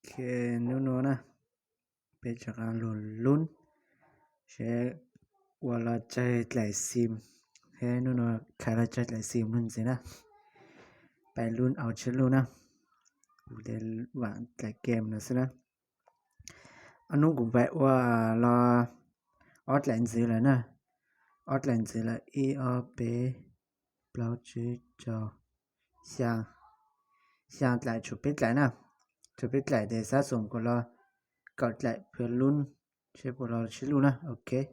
ເຄ ນູໂນນະ ເປັນຈາກອາລຸນລຸນ ເຊ ວ່າລາວໃຈໄຫຼຊີມ ເຄ ນູໂນນະ ຂາຍລາວໃຈໄຫຼຊີມລຸນຊິນະ ໄປລຸນເອົາເຊລຸນນະ ກູໄດ້ຫວັງໄຫຼເກມນະຊິນະ ອານຸກຸໄປວ່າລາວອອດໄລນຊິລະນະ ອອດໄລນຊິລະ ອີອອເປ ບລາວເຈຈາ ຊຽງ ຊຽງໄຕ ຊູເປັດໄຕນະ ຊູເປັດໄຕ ໄດ້ສະສົມກວ່າລາວເກົ້າໄຕ ເພື່ອລຸ້ນ ເຊໂປລາວຊິລຸນນະ ໂອເຄ ໂ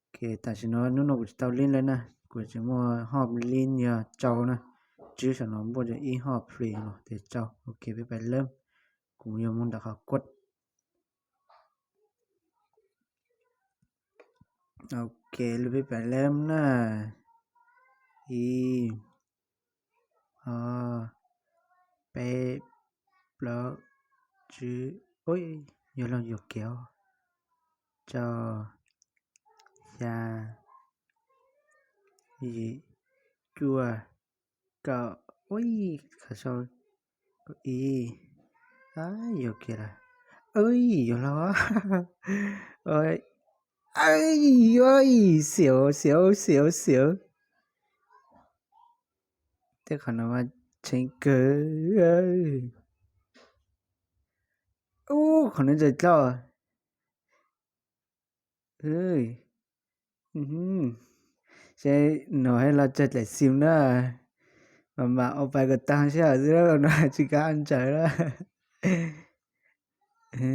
ອເຄ ຕາຊິໂນ ນູໂນ ກູຈະເຕົ້າຫຼິ້ນແລ້ວນະ ກູຈະມົວຮອບຫຼິ້ນຍາເຈົ້ານະ ຈື່ສະໜອມບົດຍາອີຮອບຟຣີເນາະ ເຕເຈົ້າ ໂອເຄ ໄປໄປເລີ່ມ ກູຍັງມຸນດາກເຂົາກົດ ໂອເຄ ລຸຍໄປແລ້ວນະ ອີ ອ ເປ ບລາ ຈ ໂອ້ຍ ຍອລອງ ຢໍແກວ ຈ ຢາ ອີ ຈົວ ກະ ໂອ້ຍ ຂະຊອຍ ກະ ອີ ອາຍ ໂອເຄລະ ເອີຍ ຢໍລອ ໂອ້ຍ ເອີຍ ໂອ້ຍ ສຽວ ສຽວ ສຽວ ສຽວ ແຕ່ຂະໜາດວ່າເຊັງເກີ ໂອ້ ຂະໜາດໃຈເຈົ້າ ເອີຍ ອືຮຶ ໃຊ້ໜໍໃຫ້ລາວຈັດແຫຼະຊິມເດີ ມາ ມາ ເອົາໄປກໍຕັ້ງເຊື່ອຊິແລ້ວນະ ຊິກາອັນໃຈລະ ເອີ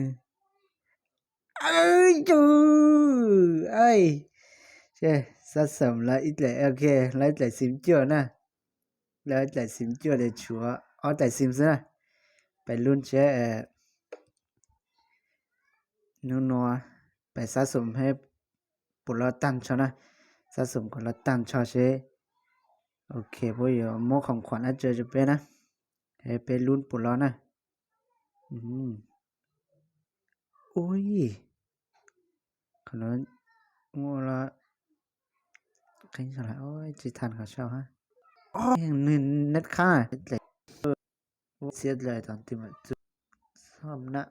ເອີຍ ຈູ ເອີຍ ເຊ ສະສົມລະອີກແຫຼະ ໂອເຄ ລະອີກແຫຼະຊິມຈົວນະ ລະອີກແຫຼະຊິມຈົວເດ ຊົວ ເອົາແຕ່ຊິມຊະນະ ໄປລຸ້ນເຊ ເອີ ນູໂນ ໄປສະສົມໃຫ້ ໂປລາຕັນຊະນະ ສະສົມໂປລາຕັນຊະເຊ ໂອເຄ ໂອ້ຍ ໂມຂອງຂວັນອາເຈີຈະເປັນນະ ໃຫ້ໄປລຸ້ນໂປລານະ ອືມ ໂອ້ຍ ຂະໜາດໂມລາ ເກັ່ງສະຫຼາຍ ໂອ້ຍ ຈິທັນເຂົາເຈົ້າຮະ ໂອ້ຍ ເນັດຄ້າງ ເສຍຫຼາຍຕອນທີ່ມາຈຸ ຊອມນະ